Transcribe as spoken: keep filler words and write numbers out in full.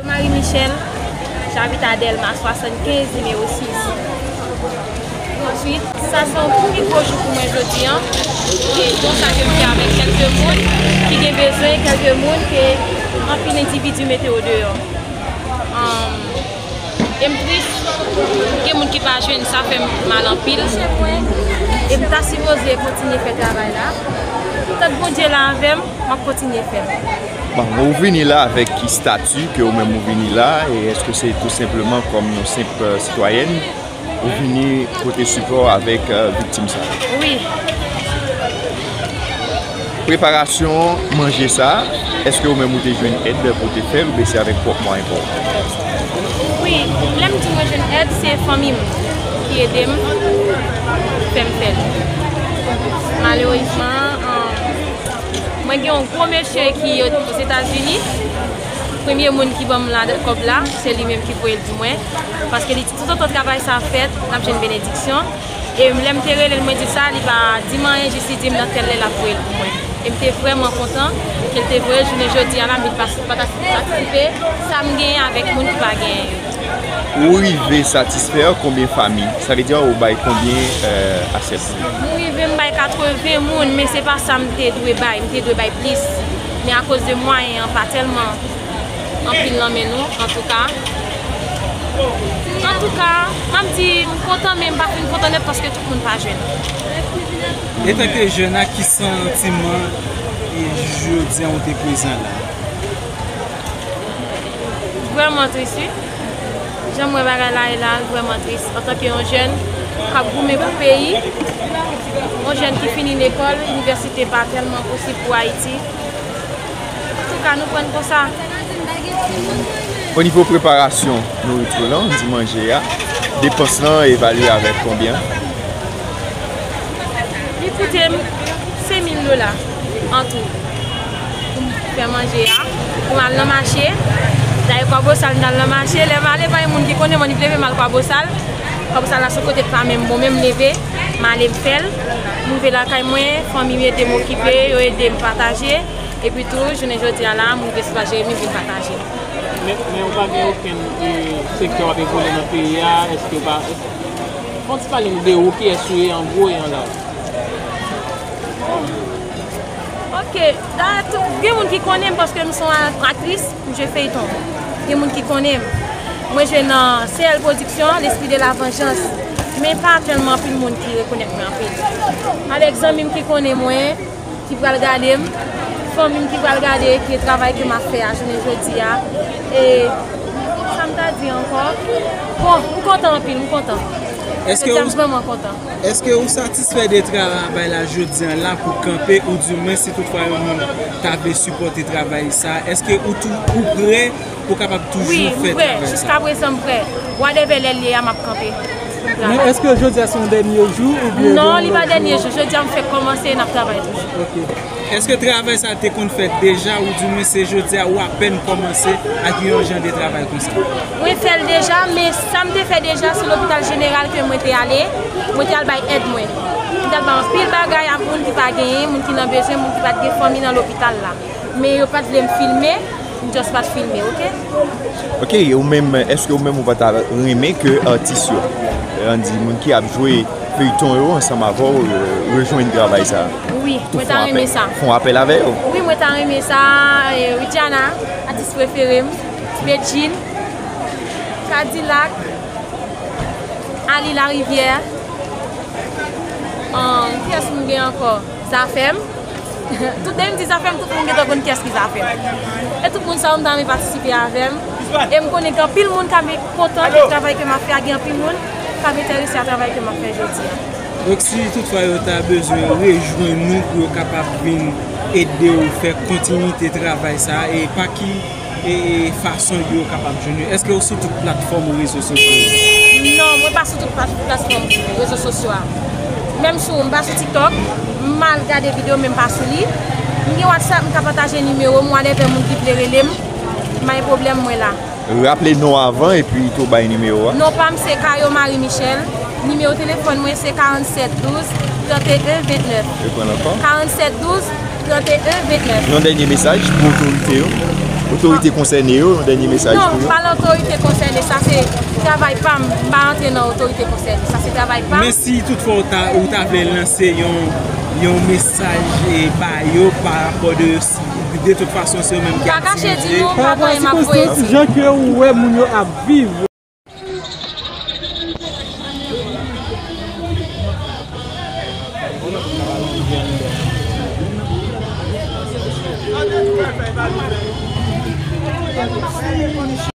Marie Michel, j'habite à Dèlma swasannkenz, nimewo sis. Answit, sa se yon pi gwo jou pou mwen jodi a. E konsa ke m fè avèk kèlke moun ki gen bezwen, kèlke moun ke anpil endividi mete yo deyò. Anm, e m tris, gen moun ki pa jwenn, sa fè m mal anpil. E m ta sipoze kontinye fè travay la. Tank Bondye la avè m, m ap kontinye fè l. Bon, ou vini la avèk ki stati ke ou menm ou vini la, e èske se tou senpleman kòm yon senp, euh, sitwayèn, ou vini pote sipò avèk, euh, viktim sa yo? Wi. Preparasyon manje sa, èske ou menm ou te jwenn èd pou te fè l, oubyen se avèk pwòp mwayen pa w? Wi, lè m di mwen jwenn èd, se fanmi m ki ede m, fè m fè l. Malerezman, an, mwen gen yon gwo mesye ki Ozetazini. Premye moun ki ban m la, kòb la, se li menm ki voye l di mwen. Paske li di toutotan travay sa fèt, n ap jwenn benediksyon. E lè m te rele l, mwen di sa, li pa di m anyen, jis li di m nan tèl lè l ap voye l pou mwen. E m te vrèman kontan ke l te voye l. Jounen jodi a la, m vin pas-, patisipe sa m genyen avèk moun ki pa genyen yo. Ou rive satisfè konbyen fanmi? Sa vle di ou bay konbyen, euh, asèt? M rive m bay katreven moun, men se pa sa m te dwe bay. M te dwe bay plis. Men akoz de mwayen an pa tèlman anpil nan men nou, antouka. Antouka, m ap di m kontan, men m pa fin kontan nèt paske tout moun pa jwenn. Etanke jèn, ak ki santiman e jodi a ou te prezan la? Vrèman tris, wi. Jan m wè bagay la ye la, vrèman tris. Antanke yon jèn k ap goumen pou peyi, yon jèn ki fini lekòl, inivèsite pa tèlman posib pou Ayiti. Antouka, nou pran l konsa. O nivo preparasyon nouriti w lan, di manje a, depans lan evalye avèk konbyen? Li koute m senk mil dola an tou pou m fè manje a, pou m al nan mache. Dayè, Kwabosal, m t al nan mache. Lè m ale, pa gen moun ki konnen m, annik leve m al Kwabosal. Kwabosal la se yon kote k pa menm bon, men m leve, m ale, m fè l. M rive lakay mwen, fanmi m ede m okipe, yo ede m pataje. Epi tou, jounen jodi a la, m rive sou Plas Jeremi, m vin pataje. Men, men ou pa gen okenn, e, sektè w ap evolye nan peyi a, èske w pa, èske, fè yon ti pale nou de ou, kiyès ou ye, an gwo e an laj? Ok, dayè, gen moun ki konnen m paske m se yon aktris, m jwe feyton. Gen moun ki konnen m. Mwen jwe nan C L Production, L'Esprit de la Vengeance. Men pa tèlman anpil moun ki rekonèt mwen anpil. Avèk zanmi m ki konnen mwen, ki pral gade m, fanmi m ki pral gade ke travay ke m ap fè a jounen jodi a. E sa m ta di ankò? Bon, m kontan anpil, m kontan. Èske jodi a m vrèman kontan. Èske ou satisfè de travay la jodi a la pou kanpe, ou di mwen si toutfwa yon moun ta vle sipòte travay sa, èske ou tou, ou prè pou kapab toujou fè travay sa? Wi, m prè. Jiskaprezan, m prè. Whatever lè l ye a, m ap kanpe. Men èske jodi a se yon dènye jou oubyen... Non, li pa dènye jou. Jodi a m fèk kòmanse, n ap travay toujou. Ok. Èske travay sa te konn fèt deja, ou di mwen se jodi a ou apèn kòmanse ak yon jan de travay konsa? Mwen fè l deja, men sa m te fè deja, se lopital jeneral ke mwen te ale. Mwen te al bay èd mwen. M t al bay anpil bagay a moun ki pa genyen, moun ki nan bezwen, moun ki pa t gen fanmi nan lopital la. Men yo pa t vle m filme, m just pa t filme, ok? Ok, ou menm, èske ou menm ou pa ta renmen ke atis yo, ann di moun ki ap jwe feyton yo ansanm avè w, euh, rejwenn travay sa? Wi, mwen ta renmen sa. Fè yon apèl avè yo? Wi, mwen ta renmen sa, euh, Widiana, atis prefere m, Bedjine, Kadilak, Ali Larivière, euh, kiyès m gen ankò? Zafèm. Tout, depi m di Zafèm, tout moun gentan konn kiyès ki Zafèm. E tout moun sa yo, m ta renmen patisipe avè m. E m konnen gen anpil moun k ap kontan de travay ke m ap fè a, gen anpil moun k ap enterese a travay ke m ap fè jodi a. Donk, si toutfwa yo ta bezwen rejwenn nou pou yo kapab vin ede w fè kontinite travay sa a, e pa ki e, e fason yo kapab jwenn ou? Èske ou sou tout platfòm rezo sosyo yo? Non, mwen pa sou tout plat-, platfòm rezo sosyo a. Menm sou, m pa sou TikTok, m al gade videyo, men m pa sou li. M gen WhatsApp, m ka pataje nimewo m, whatever moun ki vle rele m, pa gen pwoblèm, mwen la. Raple non avan epi tou bay nimewo a. Non pa m se Cayo Marie Michel. Nimewo telefòn mwen se karannset douz, tranteyen vennèf. Reprann ankò. Karannset douz, tranteyen vennèf. Yon dènye mesaj pou otorite yo. Otorite konsène yo, yon dènye mesaj Non, pou yo. Pa nan otorite konsène, sa se travay pa m. M pa antre nan otorite konsène, sa se travay pa m. Men si toutfwa ou ta, ou ta vle lanse yon, yon mesaj e ba yo pa rapò de, de tout fason se yo menm ki Pa kache di aktivize. nou, pa voye m ap voye di. Jan ke ou wè moun yo ap viv.